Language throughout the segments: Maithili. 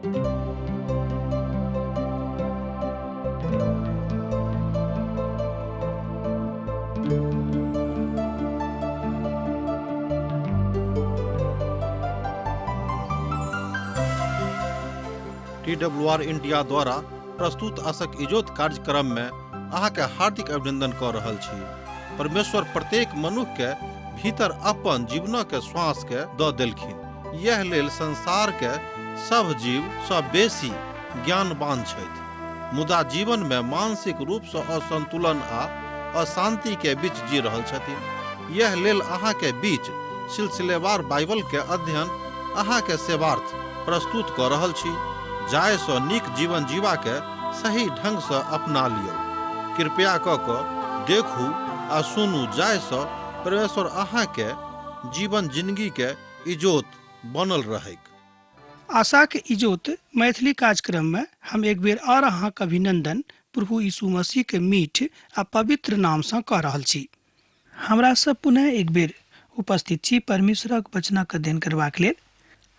टी डब्ल्यू आर इंडिया द्वारा प्रस्तुत आशक इजोत कार्यक्रम में अहाँके हार्दिक अभिनंदन कऽ रहल छी। परमेश्वर प्रत्येक मनुख के भीतर अपन जीवनक श्वास के दऽ देलखिन। यह लेल संसार के सभ जीव सँ बेसी ज्ञानवान छथि। मुदा जीवन में मानसिक रूप सँ असंतुलन आ अशांति के बीच जी रहल छथिन। यह लेल अहाँ के बीच सिलसिलेवार बाइबल के अध्ययन अहाँ के सेवार्थ प्रस्तुत कऽ रहल छी, जाहि सँ नीक जीवन जीवा के सही ढंग सँ अपना लियौ। कृपया कऽ कऽ देखू आ सुनू जाहि सँ परमेश्वर अहाँ के जीवन जिनगी के इजोत बनल रहैक। आशाक इजोत मैथिली कार्यक्रम में हम एक बेर और अहाँक अभिनंदन प्रभु यीशु मसीह के मीठ आ पवित्र नाम सँ कऽ रहल छी। हमरा सब पुनः एक बेर उपस्थित छी परमेश्वरक वचनक अध्ययन करबाक लेल।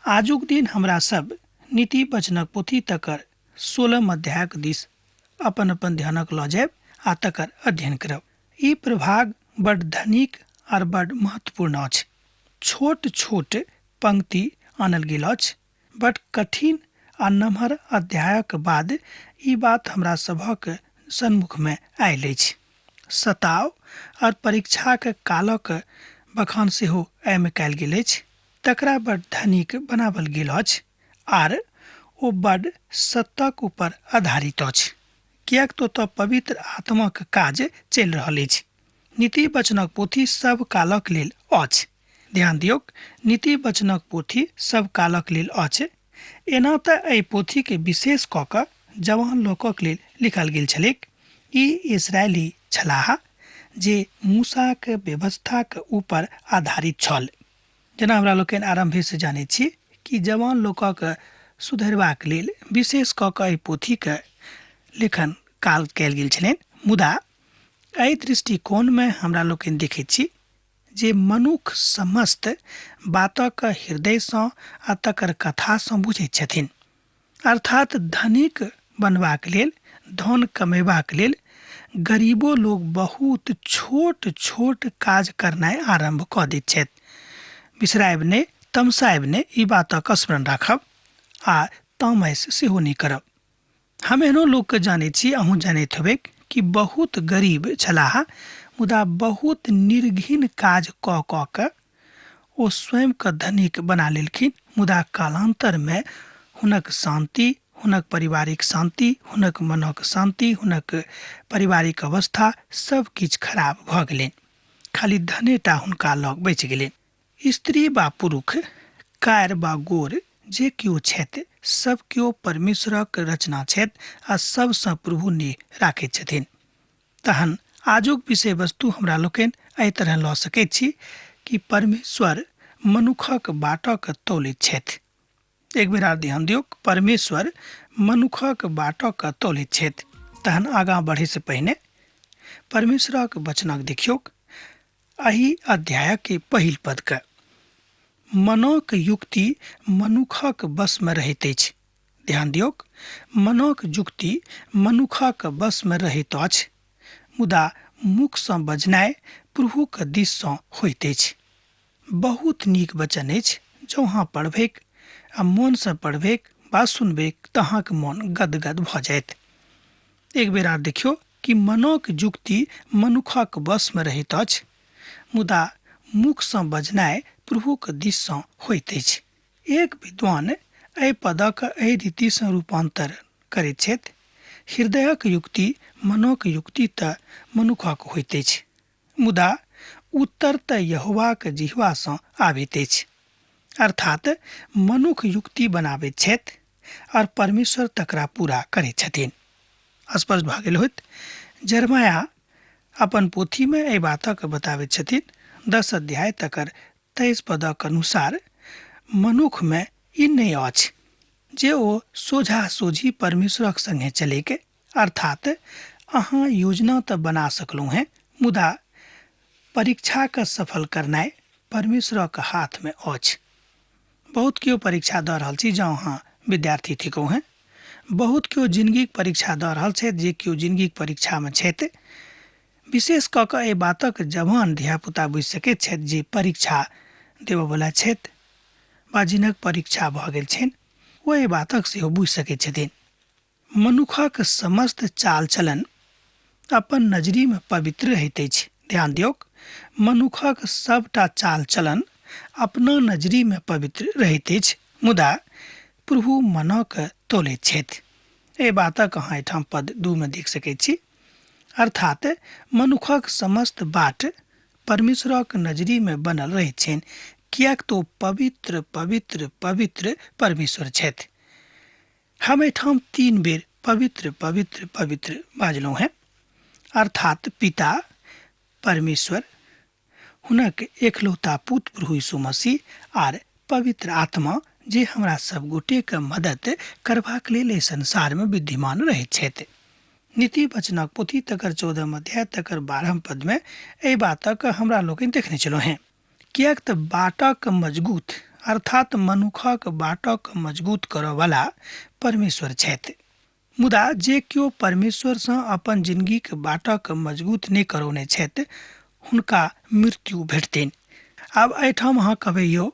आजुक दिन हमरा सब नीति वचनक पोथी तकर 16 अध्यायक दिस अपन अपन ध्यानक लऽ जायब आ तकर अध्ययन करब। ई प्रभाग बड धनिक आर बड महत्वपूर्ण अछि। छोट छोट पंक्ति आनल गेल अछि। बड कठिन आ नमहर अध्यायक बाद ई बात हमरा सभक सन्मुखमे आयल अछि। सताव और परीक्षाक कालक बखान सेहो एहिमे कयल गेल अछि। तकरा बड धनिक बनावल गेल अछि आर ओ बड सत्यक ऊपर आधारित अछि, किएक तऽ ओतऽ पवित्र आत्माक काज चलि रहल अछि। नीति वचनक पोथी सब कालक लेल अछि। ध्यान दियौक, नीति वचनक पोथी सब कालक लेल अछि। एना तऽ एहि पोथीके विशेष कऽ कऽ जवान लोकक लेल लिखल गेल छलैक। ई इसराइली छलाह जे मूसाक व्यवस्थाक ऊपर आधारित छल। जेना हमरा लोकनि आरम्भेसँ जानैत छी कि जवान लोकक सुधरबाक लेल विशेष कऽ कऽ एहि पोथीके लेखन काल कयल गेल छलनि। मुदा एहि दृष्टिकोणमे हमरा लोकनि देखैत छी जे मनुख समस्त बातक हृदयसँ आ तकर कथासँ बुझैत छथिन। अर्थात धनिक बनबाक लेल, धन कमेबाक लेल गरीबो लोक बहुत छोट छोट काज करनाइ आरम्भ कऽ दैत छथि। बिसरायब नहि, तमसायब नहि, ई बातक स्मरण राखब आ तामस सेहो नहि करब। हम एहनो लोकके जानैत छी, अहूँ जानैत हेबै कि बहुत गरीब छलाह, मुदा बहुत निर्घिन काज कऽ कऽ के ओ स्वयंके धनिक बना लेलखिन। मुदा कालान्तरमे हुनक शान्ति, हुनक पारिवारिक शान्ति, हुनक मनक शान्ति, हुनक पारिवारिक अवस्था सब किछु खराब भऽ गेलनि। खाली धनेटा हुनका लग बचि गेलनि। स्त्री बा पुरुष, कार बा गोर, जे केओ छथि, सब केओ परमेश्वरक रचना छथि आ सबसँ प्रभु नेह राखैत छथिन। तहन आजुक विषय वस्तु हमरा लोकनि एहि तरह लऽ सकैत छी कि परमेश्वर मनुखक बाटक तौलैत छथि। एक बेर आर ध्यान दियौक, परमेश्वर मनुखक बाटक तौलैत छथि। तहन आगाँ बढ़ैसँ पहिने परमेश्वरक वचनक देखियौक। एहि अध्यायक पहिल पदके, मनक युक्ति मनुखक वशमे रहैत अछि। ध्यान दियौक, मनक युक्ति मनुखक वशमे रहैत अछि, मुदा मुखसँ बजनाइ प्रभुक दिससँ होइत अछि। बहुत नीक वचन अछि। जँ अहाँ पढ़बैक आ मोनसँ पढ़बैक वा सुनबैक तऽ अहाँके मोन गदगद भऽ जायत। एक बेर आर देखियौ कि मनक युक्ति मनुखक वशमे रहैत अछि, मुदा मुखसँ बजनाइ प्रभुक दिससँ होइत अछि। एक विद्वान एहि पदक एहि रीतिसँ रूपान्तर करैत छथि, हृदयक युक्ति मनक युक्ति तऽ मनुखक होइत अछि, मुदा उत्तर तऽ यहोवाक जिह्वासँ आबैत अछि। अर्थात मनुख युक्ति बनाबैत छथि और परमेश्वर तकरा पूरा करैत छथिन। स्पष्ट भऽ गेल होइत। जरमाया अपन पोथीमे एहि बातक बताबैत छथिन। 10 अध्याय तकर 23 पदक अनुसार मनुखमे ई नहि अछि जे ओ सोझा सोझी परमेश्वरक संगे चलैके, अर्थात अहाँ योजना तऽ बना सकलहुँ हेँ, मुदा परीक्षाके सफल करनाइ परमेश्वरक हाथमे अछि। बहुत केओ परीक्षा दऽ रहल छी। जँ अहाँ विद्यार्थी थिकहुँ हेँ। बहुत केओ जिनगीक परीक्षा दऽ रहल छथि, जे केओ जिनगीक परीक्षामे छथि। विशेष कऽ कऽ एहि बातक जवान धियापुता बुझि सकैत छथि जे परीक्षा देबयवला छथि वा जिनक परीक्षा भऽ गेल छनि, ओ एहि बातक सेहो बुझि सकैत छथिन। मनुखक समस्त चाल चलन अपन नजरीमे पवित्र रहैत अछि। ध्यान दियौक, मनुखक सबटा चाल चलन अपना नजरीमे पवित्र रहैत अछि, मुदा प्रभु मनक तोलैत छथि। एहि बातक अहाँ एहिठाम पद 2 मे देख सकैत छी। अर्थात मनुखक समस्त बाट परमेश्वरक नजरीमे बनल रहैत छनि, किएक तऽ ओ पवित्र पवित्र पवित्र परमेश्वर छथि। हम एहिठाम 3 बेर पवित्र पवित्र पवित्र बाजलहुँ हेँ। अर्थात पिता परमेश्वर, हुनक एकलौता पुत्र प्रभु यीशु मसीह आर पवित्र आत्मा, जे हमरा सब गोटेके मदद करबाक लेल एहि संसारमे विद्यमान रहैत छथि। नीति वचनक पोथी तकर 14 अध्याय तकर 12 पदमे एहि बातक हमरा लोकनि देखने छलहुँ हेँ। किएक तऽ बाटक मजगूत अर्थात मनुखक बाटक मजगूत करऽवला परमेश्वर छथि, मुदा जे केओ परमेश्वरसँ अपन जिनगीक बाटक मजगूत नहि करौने छथि हुनका मृत्यु भेटतनि। आब एहिठाम अहाँ कहबै यौ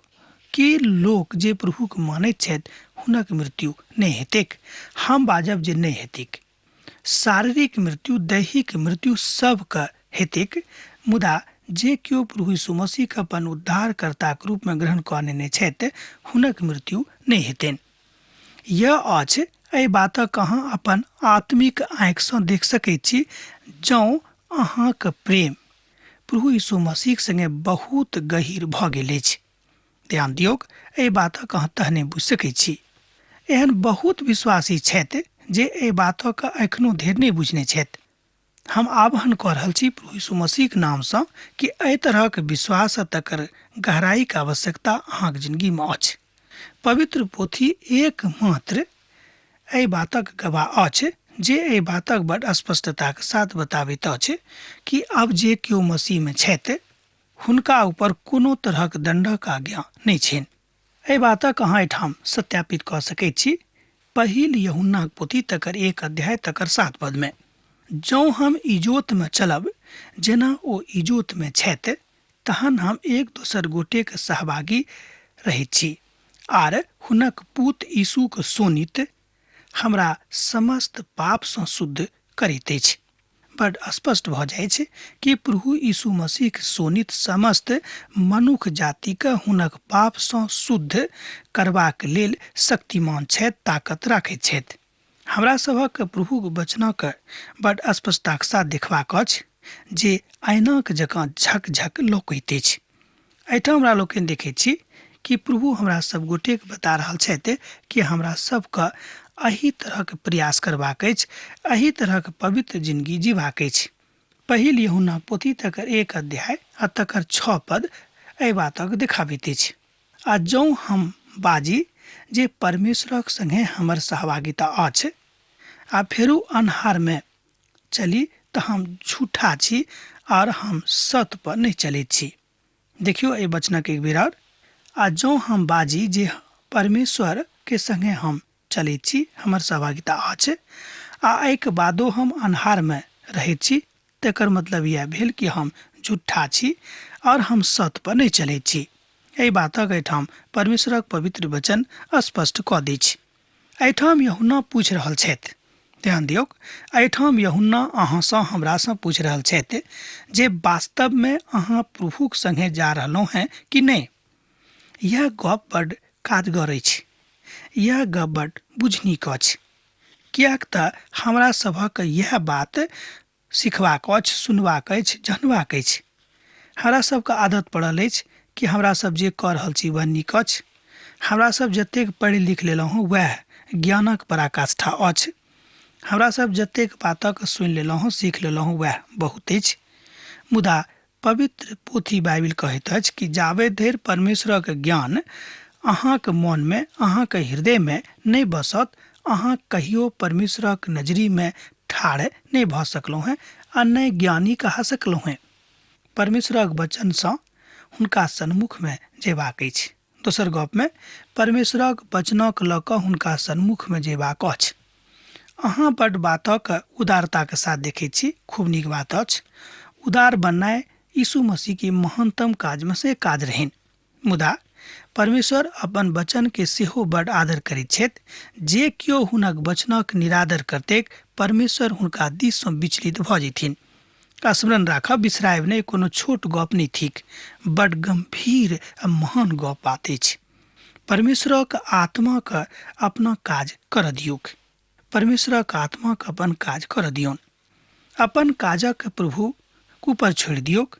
कि लोक जे प्रभुके मानैत छथि हुनक मृत्यु नहि हेतैक? हम बाजब जे नहि हेतैक। शारीरिक मृत्यु, दैहिक मृत्यु सबके हेतैक, मुदा जे केओ प्रभु यीशु मसीहके अपन उद्धारकर्ताके रूपमे ग्रहण कऽ नेने छथि हुनक मृत्यु नहि हेतनि। यह अछि, एहि बातक अहाँ अपन आत्मिक आँखिसँ देख सकैत छी जँ अहाँके प्रेम प्रभु यीशु मसीहक संगे बहुत गहीर भऽ गेल अछि। ध्यान दियौक, एहि बातक अहाँ तहने बुझि सकैत छी। एहन बहुत विश्वासी छथि जे एहि बातक एखनो धरि नहि बुझने छथि। हम आह्वान कऽ रहल छी प्रभु यीशु मसीहक नामसँ कि एहि तरहक विश्वास आ तकर गहराइके आवश्यकता अहाँके जिनगीमे अछि। पवित्र पोथी एकमात्र एहि बातक गवाह अछि जे एहि बातक बड स्पष्टताके साथ बताबैत अछि कि आब जे केओ मसीहमे छथि हुनका ऊपर कोनो तरहक दण्डक आज्ञा नहि छनि। एहि बातक अहाँ एहिठाम सत्यापित कऽ सकैत छी पहिल यूहन्नाक पोथी तकर 1 अध्याय तकर 7 पदमे, जँ हम इजोतमे चलब जेना ओ इजोतमे छथि तहन हम एक दोसर गोटेक सहभागी रहैत छी आर हुनक पूत यीशुक शोणित हमरा समस्त पापसँ शुद्ध करैत अछि। बड स्पष्ट भऽ जाइत छै कि प्रभु यीशु मसीहक शोणित समस्त मनुख जातिके हुनक पापसँ शुद्ध करबाक लेल शक्तिमान छथि, ताकत राखैत छथि। हमरा सभक प्रभुक वचनक बड स्पष्टताक साथ देखबाक अछि जे ऐनाक जकाँ झक झक लौकैत अछि। एहिठाम हमरा लोकनि देखैत छी कि प्रभु हमरा सब गोटेके बता रहल छथि कि हमरा सबके एहि तरहक प्रयास करबाक अछि, एहि तरहक पवित्र जिनगी जीबाक अछि। पहिल यूहन्नाक पोथी तकर 1 अध्याय आ तकर 6 पद एहि बातक देखाबैत अछि। आ जँ हम बाजी जे परमेश्वरक संगे हमर सहभागिता अछि आ फेरू अन्हारमे चली तऽ हम झूठा छी और हम सत पर नहि चलैत छी। देखियौ एहि वचनक एक बेर और, आ जँ हम बाजी जे परमेश्वर के संगे हम चलैत छी, हमर सहभागिता अछि आ एहिके बादो हम अन्हारमे रहैत छी, तकर मतलब इएह भेल कि हम झूठा छी और हम सत पर नहि चलैत छी। एहि बातक एहिठाम परमेश्वरक पवित्र वचन स्पष्ट कऽ दै छै। एहिठाम यूहन्ना पूछि रहल छथि, ध्यान दियौक, एहिठाम यूहन्ना अहाँसँ हमरासँ पूछि रहल छथि जे वास्तवमे अहाँ प्रभुक संगे जा रहलहुँ हेँ कि नहि। यह गप बड काजगर अछि, यह गप बड बुझनीक अछि, किएक तऽ हमरा सभक यह बात सिखबाक अछि, सुनबाक अछि, जानबाक अछि। हमरा सबके आदत पड़ल अछि कि हमरा सब जे कऽ रहल छी वएह नीक अछि। हमरा सब जतेक पढ़ि लिख लेलहुँ हँ वएह ज्ञानक पराकाष्ठा अछि। हमरा सब जतेक बातक सुनि लेलहुँ हँ, सीख लेलहुँ हँ, वएह बहुत अछि। मुदा पवित्र पोथी बाइबिल कहैत अछि कि जाबे धरि परमेश्वरक ज्ञान अहाँक मनमे, अहाँक हृदयमे नहि बसत, अहाँ कहियो परमेश्वरक नजरीमे ठाढ़ नहि भऽ सकलहुँ हेँ आ नहि ज्ञानी कहा सकलहुँ हेँ। परमेश्वरक वचनसँ हुनका सन्मुखमे जेबाक अछि। दोसर गपमे परमेश्वरक वचनक लऽ कऽ हुनका सन्मुखमे जेबाक अछि। अहाँ बड्ड बातक उदारताके साथ देखैत छी, खूब नीक बात अछि। उदार बननाइ यीशु मसीहके महानतम काजमे से काज रहनि। मुदा परमेश्वर अपन वचनके सेहो बड्ड आदर करैत छथि। जे केओ हुनक वचनक निरादर करतैक, परमेश्वर हुनका दिससँ विचलित भऽ जयथिन। स्मरण राखब, बिसरायब नहि, कोनो छोट गप नहि थिक, बड्ड गम्भीर आ महान गप बात अछि। परमेश्वरक आत्माक अपना काज करऽ दियौक। परमेश्वरक आत्माक अपन काज करऽ दियौन। अपन काजक प्रभु ऊपर छोड़ि दियौक।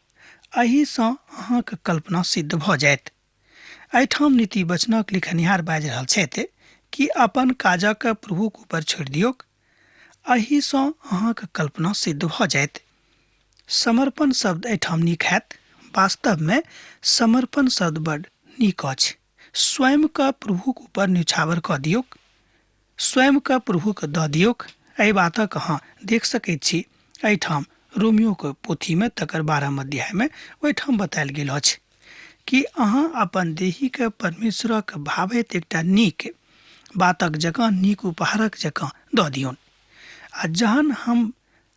एहिसँ अहाँक कल्पना सिद्ध भऽ जायत। एहिठाम नीति वचनक लिखनिहार बाजि रहल छथि कि अपन काजक प्रभुक ऊपर छोड़ि दियौक, एहिसँ अहाँक कल्पना सिद्ध भऽ जायत। समर्पण शब्द एहिठाम नीक हैत। वास्तवमे समर्पण शब्द बड नीक अछि। स्वयंके प्रभुक ऊपर न्योछावर कऽ दियौक, स्वयंके प्रभुके दऽ दियौक। एहि बातक अहाँ देख सकैत छी एहिठाम रोमियोके पोथीमे तकर 12 अध्यायमे ओहिठाम बतायल गेल अछि कि अहाँ अपन देहीके परमेश्वरक भावैत एकटा नीक बातक जकाँ, नीक उपहारक जकाँ दऽ दियौन। आ जहन हम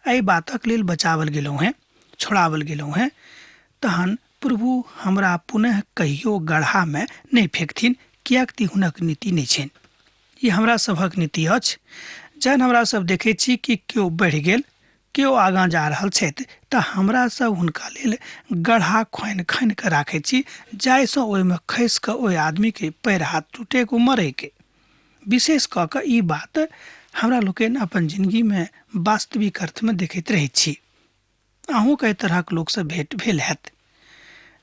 एहि बातक लेल बचावल गेलहुँ हेँ, छोड़ावल गेलहुँ हेँ, तहन प्रभु हमरा पुनः कहियो गढ़ामे नहि फेकथिन, किएक तऽ हुनक नीति नहि छनि। ई हमरा सभक नीति अछि। जहन हमरा सब देखै छी कि केओ बढ़ि गेल, केओ आगाँ जा रहल छथि, तऽ हमरा सब हुनका लेल गढ़ा खोनि खनि कऽ राखै छी, जाहिसँ ओहिमे खसि कऽ ओहि आदमीके पैर हाथ टूटैक, ओ मरैके। विशेष कऽ कऽ ई बात हमरा लोकनि अपन जिनगीमे वास्तविक अर्थमे देखैत रहै छी। अहूँके एहि तरहक लोकसँ भेँट भेल हैत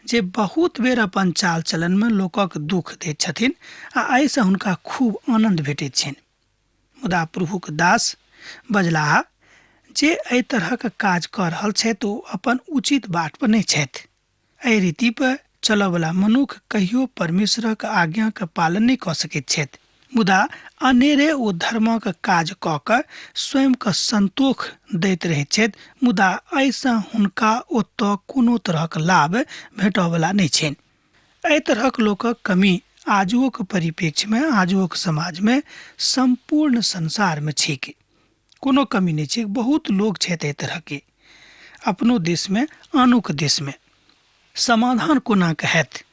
जे बहुत बेर अपन चाल चलनमे लोकक दुःख दैत छथिन आ एहिसँ हुनका खूब आनन्द भेटैत छनि। मुदा प्रभुक दास बजलाह, जे एहि तरहक काज कऽ रहल छथि ओ अपन उचित बाट पर नहि छथि। एहि रीति पर चलऽवला मनुख कहियो परमेश्वरक आज्ञाक पालन नहि कऽ सकैत छथि। मुदा अनेरे ओ धर्मक काज कऽ कऽ स्वयंके सन्तोष दैत रहैत छथि, मुदा एहिसँ हुनका ओतऽ कोनो तरहक लाभ भेटऽवला नहि छनि। एहि तरहक लोकक कमी आजुओक परिप्रेक्ष्यमे, आजुओक समाजमे, सम्पूर्ण संसारमे छैक। कोनो कमी नहि छै, बहुत लोक छथि एहि तरहके, अपनो देशमे, आनोके देशमे। समाधान कोना कऽ हैत?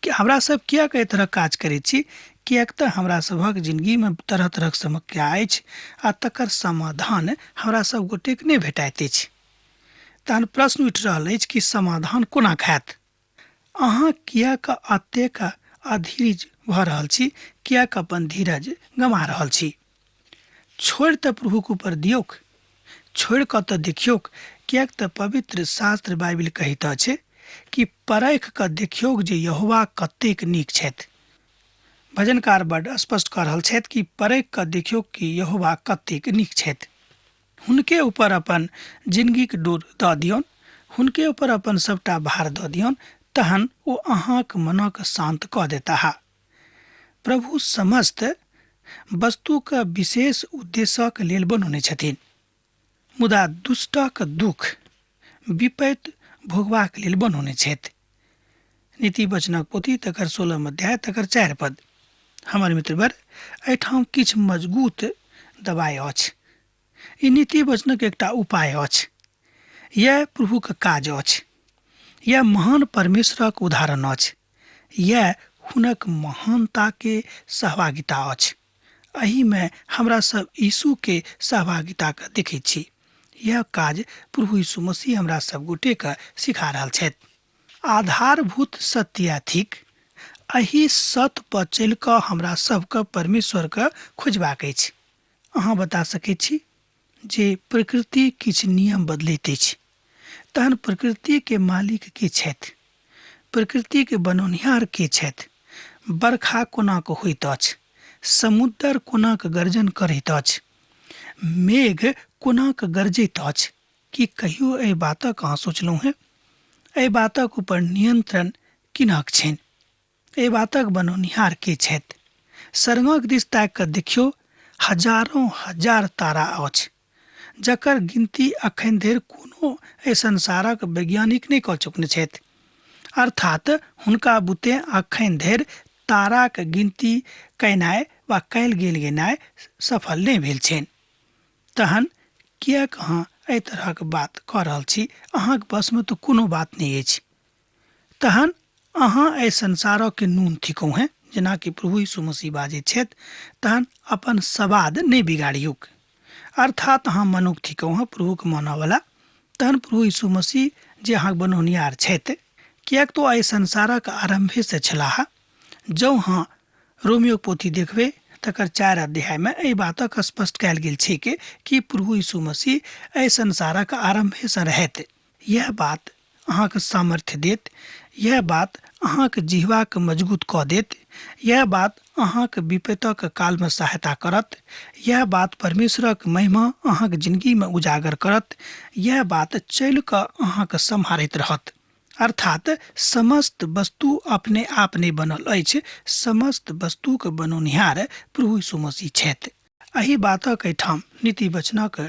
कि हमरा सब किएक एहि तरहक काज करै छी? किएक तऽ हमरा सभक जिनगीमे तरह तरहक समस्या अछि आ तकर समाधान हमरा सब गोटेके नहि भेटाइत अछि। तहन प्रश्न उठि रहल अछि कि समाधान कोना हैत? अहाँ किएक एतेक अधीर भऽ रहल छी? किएक अपन धीरज गमा रहल छी? छोड़ि तऽ प्रभुक ऊपर दियौक, छोड़ि कऽ तऽ देखियौक। किएक तऽ पवित्र शास्त्र बाइबिल कहैत अछि कि परख कऽ देखियौक जे यहोवा कतेक नीक छथि। भजनकार बड स्पष्ट कऽ रहल छथि कि परख कऽ देखियौक कि यहोवा कतेक नीक छथि। हुनके ऊपर अपन जिनगीक डोर दऽ दियौन, हुनके ऊपर अपन सबटा भार दऽ दियौन, तहन ओ अहाँक मनक शान्त कऽ देताह। प्रभु समस्त वस्तुके विशेष उद्देश्यक लेल बनौने छथिन, मुदा दुष्टक दुःख विपैत भोगबाक लेल बनौने छथि। नीति वचनक पोथी तकर 16 अध्याय तकर 4 पद। हमर मित्रवर, एहिठाम किछु मजगूत दबाइ अछि। ई नीति वचनक एकटा उपाय अछि। यैह प्रभुक काज अछि। यैह महान परमेश्वरक उदाहरण अछि। यैह हुनक महानताके सहभागिता अछि। एहिमे हमरा सब यीशुके सहभागिताके देखैत छी। यह काज प्रभु यीशु मसीह हमरा सब गोटेके सिखा रहल छथि। आधारभूत सत्य थिक। एहि सत्य पर चलि कऽ हमरा सबके परमेश्वरके खोजबाक अछि। अहाँ बता सकैत छी जे प्रकृति किछु नियम बदलैत अछि, तहन प्रकृतिके मालिक के छथि? प्रकृतिके बनौनिहार के छथि? बरखा कोना कऽ होइत अछि? समुद्र कोना कऽ गर्जन करैत अछि? मेघ कोना कऽ गरजैत अछि? की कहियो एहि बातक अहाँ सोचलहुँ हेँ? एहि बातक ऊपर नियंत्रण किनक छनि? एहि बातक बनौनिहार के छथि? सरंगक दिस ताकि कऽ देखियौ, हजारों हजार तारा अछि, जकर गिनती अखन धरि कोनो एहि संसारक वैज्ञानिक नहि कऽ चुकने छथि। अर्थात हुनका बुते अखन धरि ताराक गिनती कयनाइ वा कयल गेल गेनाइ सफल नहि भेल छनि। तहन किएक अहाँ एहि तरहक बात कऽ रहल छी? अहाँक बसमे तऽ कोनो बात नहि अछि। तहन अहाँ एहि संसारक नून थिकहुँ हेँ, जेनाकि प्रभु यीशु मसीह बाजैत छथि, तहन अपन सवाद नहि बिगाड़ियौक। अर्थात अहाँ मनुख थिकहुँ हेँ प्रभुक मानऽवला, तहन प्रभु यीशु मसीह जे अहाँक बनौनिहार छथि, किएक तऽ ओ एहि संसारक आरम्भेसँ छलाह। जँ अहाँ रोमियोक पोथी देखबै तकर 4 अध्यायमे एहि बातक स्पष्ट कयल गेल छैक कि प्रभु यीशु मसीह एहि संसारक आरम्भेसँ रहथि। यैह बात अहाँके सामर्थ्य देत, यैह बात अहाँके जिह्वाके मजगूत कऽ देत, यैह बात अहाँके विपतक कालमे सहायता करत, यैह बात परमेश्वरक महिमा अहाँके जिंदगीमे उजागर करत, यैह बात चलि कऽ अहाँके सम्हारैत रहत। अर्थात समस्त वस्तु अपने आप नहि बनल अछि, समस्त वस्तुके बनौनिहार प्रभु यीशु मसीह छथि। एहि बातक एहिठाम नीति वचनक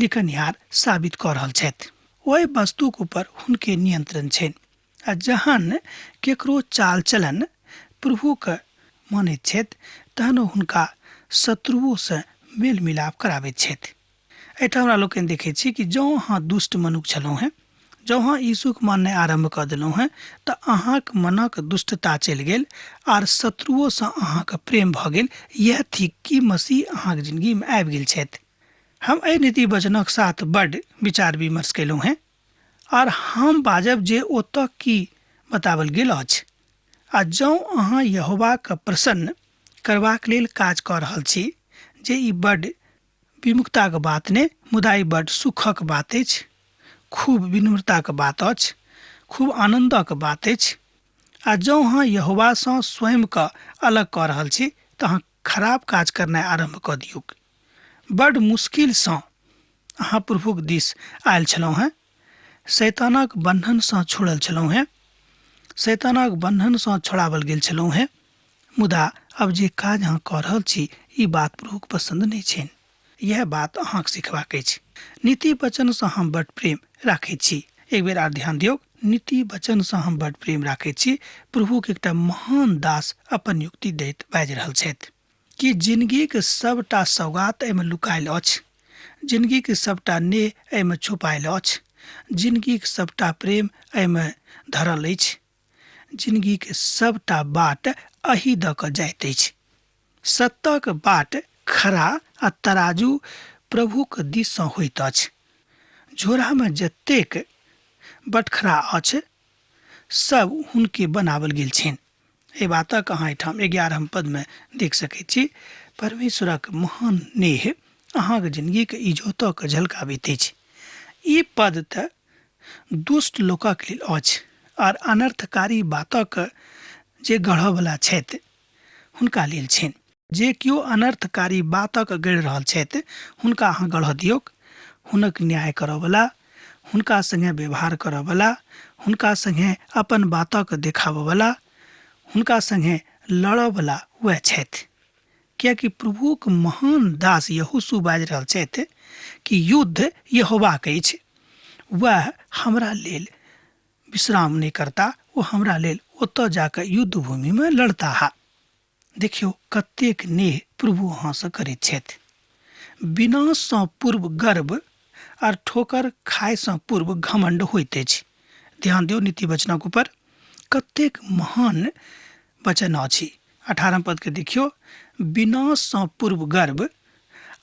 लिखनिहार साबित कऽ रहल छथि। ओहि वस्तुक ऊपर हुनके नियंत्रण छनि आ जहन केकरो चाल चलन प्रभुके मानैत छथि तहन ओ हुनका शत्रुओसँ मेल मिलाप कराबैत छथि। एहिठाम हमरा लोकनि देखैत छी कि जँ अहाँ दुष्ट मनुख छलहुँ हेँ, जँ अहाँ यीशुक माननाइ आरम्भ कऽ देलहुँ हेँ तऽ अहाँक मनक दुष्टता चलि गेल आर शत्रुओसँ अहाँके प्रेम भऽ गेल। इएह थिक कि मसीह अहाँक जिंदगीमे आबि गेल छथि। हम एहि नीति वचनक साथ बड्ड विचार विमर्श कयलहुँ हेँ आर हम बाजब जे ओतऽ की बताओल गेल अछि। आ जँ अहाँ यहोवाके प्रसन्न करबाक लेल काज कऽ रहल छी, जे ई बड्ड विमुखताक बात नहि, मुदा ई बड्ड सुखक बात अछि, खूब विनम्रताक बात अछि, खूब आनन्दक बात अछि। आ जँ अहाँ यहोवासँ स्वयंके अलग कऽ रहल छी तऽ अहाँ खराब काज करनाइ आरम्भ कऽ दियौक। बड्ड मुश्किलसँ अहाँ प्रभुक दिस आयल छलहुँ हेँ, शैतानक बन्धनसँ छोड़ल छलहुँ हेँ, शैतानक बन्धनसँ छोड़ाओल गेल छलहुँ हेँ, मुदा अब जे काज अहाँ कऽ रहल छी ई बात प्रभुक पसन्द नहि छनि। इएह बात अहाँक सिखबाक अछि। नीति वचनसँ हम बड्ड प्रेम राखैत छी। एक बेर आर ध्यान दियौक, नीति वचनसँ हम बड्ड प्रेम राखैत छी। प्रभुक एकटा महान दास अपन युक्ति दैत बाजि रहल छथि कि जिनगीक सबटा सौगात एहिमे लुकायल अछि, जिनगीक सबटा नेह एहिमे छुपायल अछि, जिनगीक सबटा प्रेम एहिमे धरल अछि, जिनगीक सबटा बाट अही दऽ कऽ जाइत अछि। सत्यक बाट खरा आ तराजू प्रभुक दिससँ होइत अछि। झोरामे जतेक बटखरा अछि सब हुनके बनाओल गेल छनि। एहि बातक अहाँ एहिठाम 11 पदमे देख सकैत छी। परमेश्वरक महान नेह अहाँक जिनगीक इजोतक झलकाबैत अछि। ई पद तऽ दुष्ट लोकक लेल अछि आर अनर्थकारी बातक जे गढ़ऽवला छथि हुनका लेल छनि। जे केओ अनर्थकारी बातक गढ़ि रहल छथि हुनका अहाँ गढ़ऽ दियौक। हुनक न्याय करऽवला, हुनका संगे व्यवहार करऽवला, हुनका संगे अपन बातक देखाबऽवला, हुनका संगे लड़ऽवला वएह छथि। कियाकि प्रभुक महान दास यहोशू बाजि रहल छथि कि युद्ध यहोवाक अछि, वएह हमरा लेल विश्राम नहि करता, ओ हमरा लेल ओतऽ जाकऽ युद्ध भूमिमे लड़ताह। देखियौ कतेक नेह प्रभु अहाँसँ करैत छथि। विनाशसँ पूर्व गर्व आर ठोकर खायसँ पूर्व घमंड होइत अछि। ध्यान दियौ नीति वचनक ऊपर कतेक महान वचन अछि। 18 पद के देखियौ, विनाशसँ पूर्व गर्व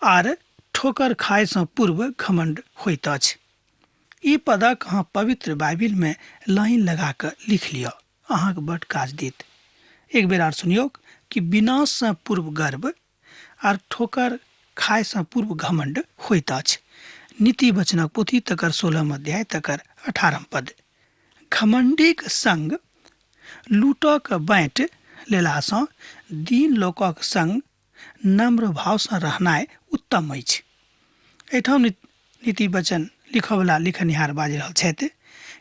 आर ठोकर खायसँ पूर्व घमंड होइत अछि। ई पदक अहाँ पवित्र बाइबिलमे लाइन लगा कऽ लिख लिअ, अहाँके बड्ड काज देत। एक बेर आर सुनियौक कि विनाशसँ पूर्व गर्व आर ठोकर खायसँ पूर्व घमंड होइत अछि। नीति वचनक पोथी तकर 16 अध्याय तकर 18 पद। घमंडीक संग लूटक बाँटि लेलासँ दीन लोकक संग नम्र भावसँ रहनाइ उत्तम अछि। एहिठाम नीति वचन लिखऽवला लिखनिहार बाजि रहल छथि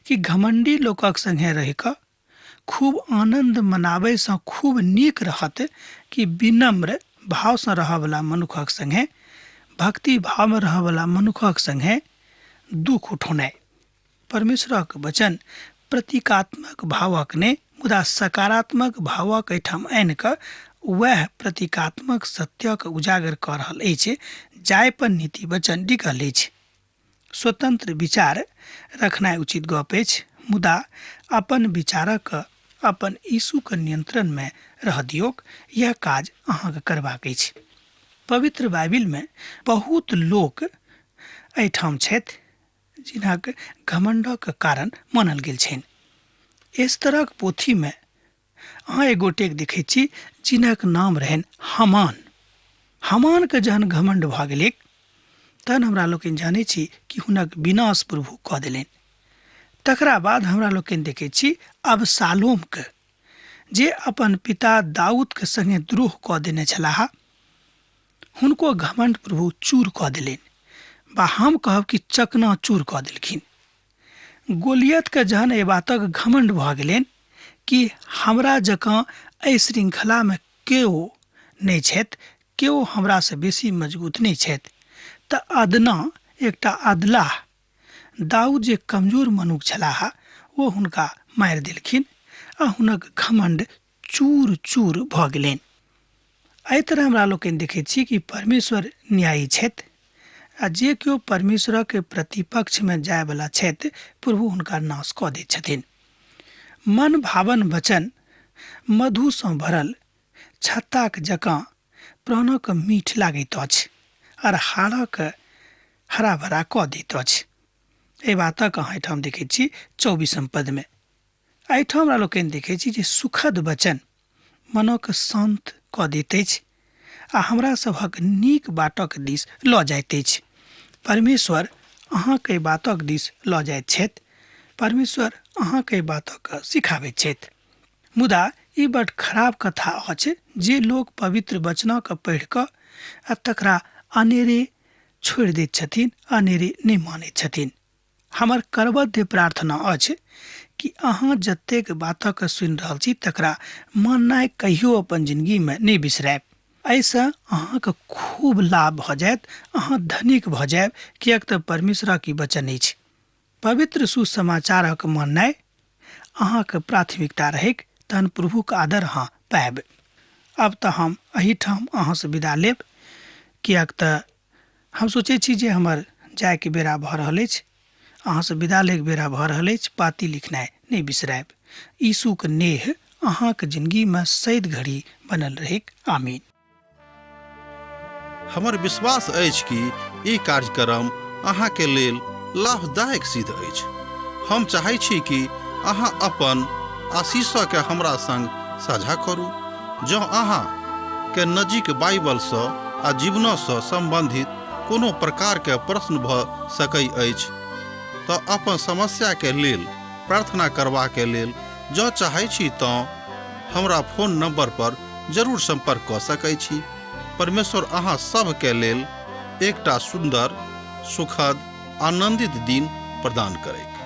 कि घमंडी लोकक संगे रहि कऽ खूब आनन्द मनाबैसँ खूब नीक रहत कि विनम्र भावसँ रहऽवला मनुखक संगे, भक्ति भावमे रहऽवला मनुखक संगे दुख उठौनाइ। परमेश्वरक वचन प्रतीकात्मक भावक नहि मुदा सकारात्मक भावक एहिठाम आनि कऽ वएह प्रतीकात्मक सत्यक उजागर कऽ रहल अछि जाहि पर नीति वचन टिकल अछि। स्वतंत्र विचार रखनाइ उचित गप अछि मुदा अपन विचारक अपन यीशुक नियंत्रणमे रह दियौक, यैह काज अहाँके करबाक अछि। पवित्र बाइबिलमे बहुत लोक एहिठाम छथि जिनक घमण्डक कारण मानल गेल छनि। एस्तरक पोथीमे अहाँ एक गोटेक देखैत छी जिनक नाम रहनि हमान। हमानके जहन घमण्ड भऽ गेलैक तहन हमरा लोकनि जानै छी कि हुनक विनाश प्रभु कऽ देलनि। तकरा बाद हमरा लोकनि देखैत छी अबसालोमके जे अपन पिता दाऊदके संगे द्रोह कऽ देने छलाह, हुनको घमण्ड प्रभु चूर कऽ देलनि बा हम कहब कि चकनाचूर कऽ देलखिन। गोलियतके जहन एहि बातक घमण्ड भऽ गेलनि कि हमरा जकाँ एहि श्रृंखलामे केओ नहि छथि, केओ हमरासँ बेसी मजगूत नहि छथि, तऽ अदना एकटा अदलाह दाऊद जे कमजोर मनुख छलाह ओ हुनका मारि देलखिन आ हुनक घमण्ड चूर चूर भऽ गेलनि। एहि तरह हमरा लोकनि देखैत छी कि परमेश्वर न्यायी छथि आ जे केओ परमेश्वरक प्रतिपक्षमे जायवला छथि प्रभु हुनका नाश कऽ दैत छथिन। मन भावन वचन मधुसँ भरल छत्ताक जकाँ प्राणक मीठ लागैत अछि आर हाड़क हरा भरा कऽ दैत अछि। एहि बातक अहाँ एहिठाम देखैत छी 24म पदमे। एहिठाम हमरा लोकनि देखैत छी जे सुखद वचन मनक शान्त कऽ दैत अछि आ हमरा सभक नीक बाटक दिस लऽ जाइत अछि। परमेश्वर अहाँक एहि बातक दिस लऽ जाइत छथि। परमेश्वर अहाँक एहि बातक सिखाबैत छथि। मुदा ई बड खराब कथा अछि जे लोक पवित्र वचनक पढ़ि कऽ आ तकरा अनेरे छोड़ि दैत छथिन, अनेरे नहि मानैत छथिन। हमर करबद्ध प्रार्थना अछि कि अहाँ जतेक बातक सुनि रहल छी तकरा माननाइ कहियो अपन जिनगीमे नहि बिसरायब। एहिसँ अहाँके खूब लाभ भऽ जायत, अहाँ धनिक भऽ जायब, किएक तऽ परमेश्वरक ई वचन अछि। पवित्र सुसमाचारक माननाइ अहाँके प्राथमिकता रहैक, तहन प्रभुक आदर अहाँ पायब। आब तऽ हम एहिठाम अहाँसँ विदा लेब, किएक तऽ हम सोचै छी जे हमर जायके बेरा भऽ रहल अछि। अहाँसँ विदा लैके बेरा भऽ रहल अछि। पाती लिखनाइ नहि बिसरायब। यीशुक नेह अहाँक जिनगीमे सैद घड़ी बनल रहैक। आमीन। हमर विश्वास अछि कि ई कार्यक्रम अहाँके लेल लाभदायक सिद्ध अछि। हम चाहै छी कि अहाँ अपन आशीषके हमरा संग साझा करू। जँ अहाँ के नजीक बाइबलसँ आ जीवनसँ सम्बन्धित कोनो प्रकारके प्रश्न भऽ सकै अछि तऽ अपन समस्याके लेल प्रार्थना करबाके लेल जँ चाहै छी तँ हमरा फोन नंबर पर जरूर संपर्क कऽ सकै छी। परमेश्वर अहाँ सभके लेल एकटा सुन्दर, सुखद, आनंदित दिन प्रदान करैक।